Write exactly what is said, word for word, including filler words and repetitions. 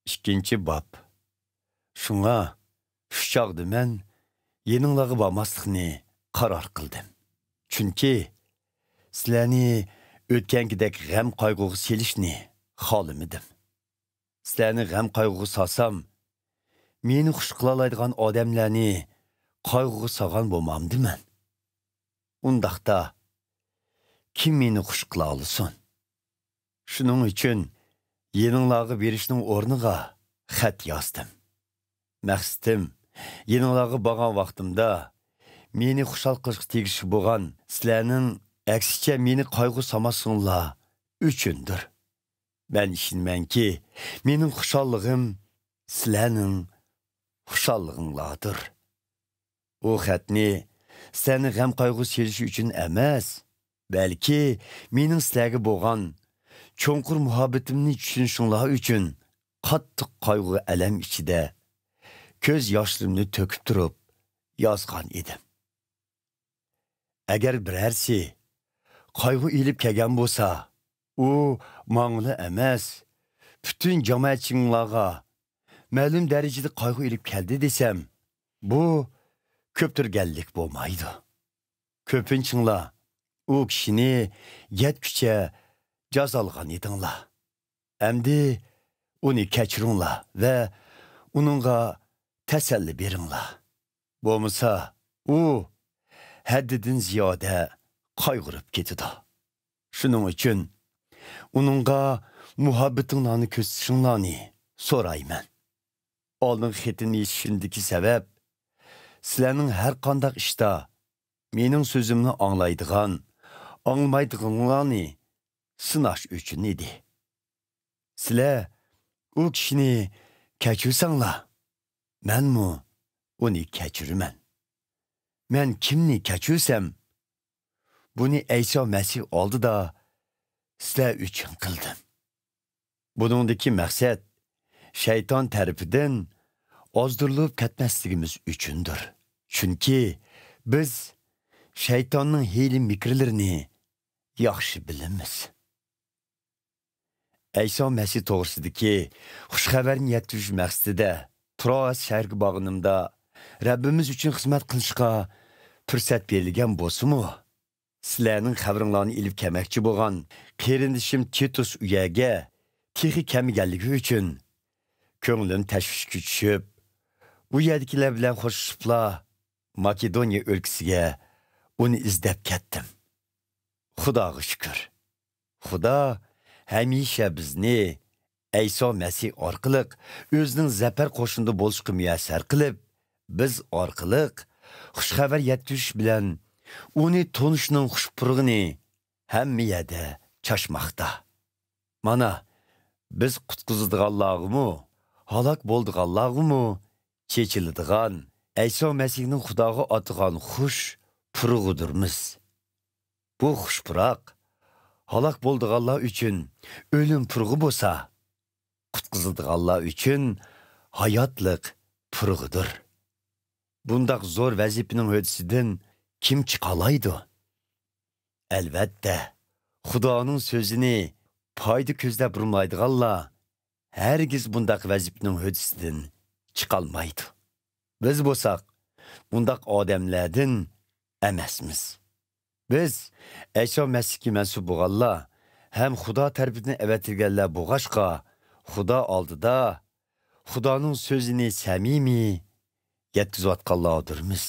ئىككىنچى باب. شۇڭا شۇ چاغدا مەن يېنىڭلارغا بارماسلىقنى قارار قىلدىم. چۈنكى سىلەرنى ئۆتكەنكىدەك غەم-قايغۇغا سېلىشنى خالىمىدىم. سىلەرنى غەم-قايغۇغا سالسام، مېنى خۇش قىلالايدىغان ئادەملەرنى قايغۇغا سالغان بولمامدىمەن؟ ئۇنداقتا، كىم مېنى خۇش قىلالىسۇن؟ شۇنىڭ ئۈچۈن يېنىڭلارغا بېرىشنىڭ ئورنىغا خەت يازدىم. مەقسىتىم، يېنىڭلارغا بارغان ۋاقتىمدا مېنى خۇشال قىلىشقا تېگىشلىك بولغان سىلەرنىڭ ئەكسىچە مېنى قايغۇ سالماسلىقىڭلار ئۈچۈندۇر. مەن ئىشىنىمەنكى، مېنىڭ خۇشاللىقىم سىلەرنىڭ خۇشاللىقىڭلاردۇر. ئۇ خەتنى سىلەرنى غەم-قايغۇ سېلىش ئۈچۈن ئەمەس، بەلكى مېنىڭ سىلەرگە بولغان چوڭقۇر مۇھەببىتىمنى چۈشىنىشىڭلار ئۈچۈن قاتتىق قايغۇ-ئەلەم ئىچىدە كۆز ياشلىرىمنى تۆكۈپ تۇرۇپ يازغان ئىدىم. ئەگەر بىرەرسى قايغۇ ئېلىپ كەلگەن بولسا، ئۇ ماڭىلا ئەمەس، پۈتۈن جامائەتچىڭلارغا مەلۇم دەرىجىدە قايغۇ ئېلىپ كەلدى دېسەم، بۇ كۆپتۈرگەنلىك بولمايدۇ. كۆپىنچىڭلار ئۇ كىشىنى يەتكۈچە جازالىغان ئىدىڭلار. ئەمدى ئۇنى كەچۈرۈڭلار ۋە ئۇنىڭغا تەسەللى بېرىڭلار. بولمىسا، ئۇ ھەددىدىن زىيادە قايغۇرۇپ كېتىدۇ. شۇنىڭ ئۈچۈن ئۇنىڭغا مۇھەببىتىڭلارنى كۆرسىتىشىڭلارنى سورايمەن. ئالدىنقى خېتىمنى يېزىشىمدىكى سەۋەب، سىلەرنىڭ ھەر قانداق ئىشتا مېنىڭ سۆزۈمنى ئاڭلايدىغان، ئاڭلىمايدىغىنىڭلارنى سىناش ئۈچۈن ئىدى. سىلەر ئۇ كىشىنى كەچۈرسەڭلار، مەنمۇ ئۇنى كەچۈرىمەن. مەن كىمنى كەچۈرسەم، بۇنى ئەيسا مەسىھ ئالدىدا سىلەر ئۈچۈن قىلدىم. بۇنىڭدىكى مەقسەت شەيتان تەرىپىدىن ئازدۇرۇلۇپ كەتمەسلىكىمىز ئۈچۈندۇر. چۈنكى بىز شەيتاننىڭ ھىيلە-مىكىرلىرىنى ياخشى بىلىمىز. ئەيسا مەسىھ توغرىسىدىكى خۇش خەۋەرنى يەتكۈزۈش مەقسىتىدە تروئاس شەھىرىگە بارغىنىمدا، رەببىمىز ئۈچۈن خىزمەت قىلىشقا پۇرسەت بېرىلگەن بولسىمۇ، سىلەرنىڭ خەۋىرىڭلارنى ئېلىپ كەلمەكچى بولغان قېرىندىشىم تىتۇس ئۇ يەرگە تېخى كەلمىگەنلىكى ئۈچۈن، كۆڭلۈم تەشۋىشكە چۈشۈپ، ئۇ يەردىكىلەر بىلەن خوشلىشىپلا، ماكېدونىيە ئۆلكىسىگە ئۇنى ئىزدەپ كەتتىم. خۇداغا شۈكۈر، خۇدا ھەمىشە بىزنى ئەيسا مەسىھ ئارقىلىق ئۆزىنىڭ زەپەر قوشۇنىدا بولۇشقا مۇيەسسەر قىلىپ، بىز ئارقىلىق خۇش خەۋەر يەتكۈزۈش بىلەن ئۇنى تونۇشنىڭ خۇش پۇرىقىنى ھەممە يەردە چاچماقتا. مانا، بىز قۇتقۇزىدىغانلارغىمۇ، ھالاك بولىدىغانلارغىمۇ چېچىلىدىغان ئەيسا مەسىھنىڭ خۇداغا ئاتىغان خۇش پۇرىقىدۇرمىز. بۇ خۇش پۇراق ھالاك بولىدىغانلار ئۈچۈن ئۆلۈم پۇرىقى بولسا، قۇتقۇزۇلىدىغانلار ئۈچۈن ھاياتلىق پۇرىقىدۇر. بۇنداق زور ۋەزىپىنىڭ ھۆددىسىدىن كىم چىقالايدۇ؟ ئەلۋەتتە، خۇدانىڭ سۆزىنى پايدا كۆزلەپ بۇرمايدىغانلار ھەرگىز بۇنداق ۋەزىپىنىڭ ھۆددىسىدىن چىقالمايدۇ. بىز بولساق بۇنداق ئادەملەردىن ئەمەسمىز. بىز ئەيسا مەسىھكە مەنسۇپ بولغانلار ھەم خۇدا تەرىپىدىن ئەۋەتىلگەنلەر بولغاچقا، خۇدا ئالدىدا خۇدانىڭ سۆزىنى سەمىمىي يەتكۈزۈۋاتقانلاردۇرمىز.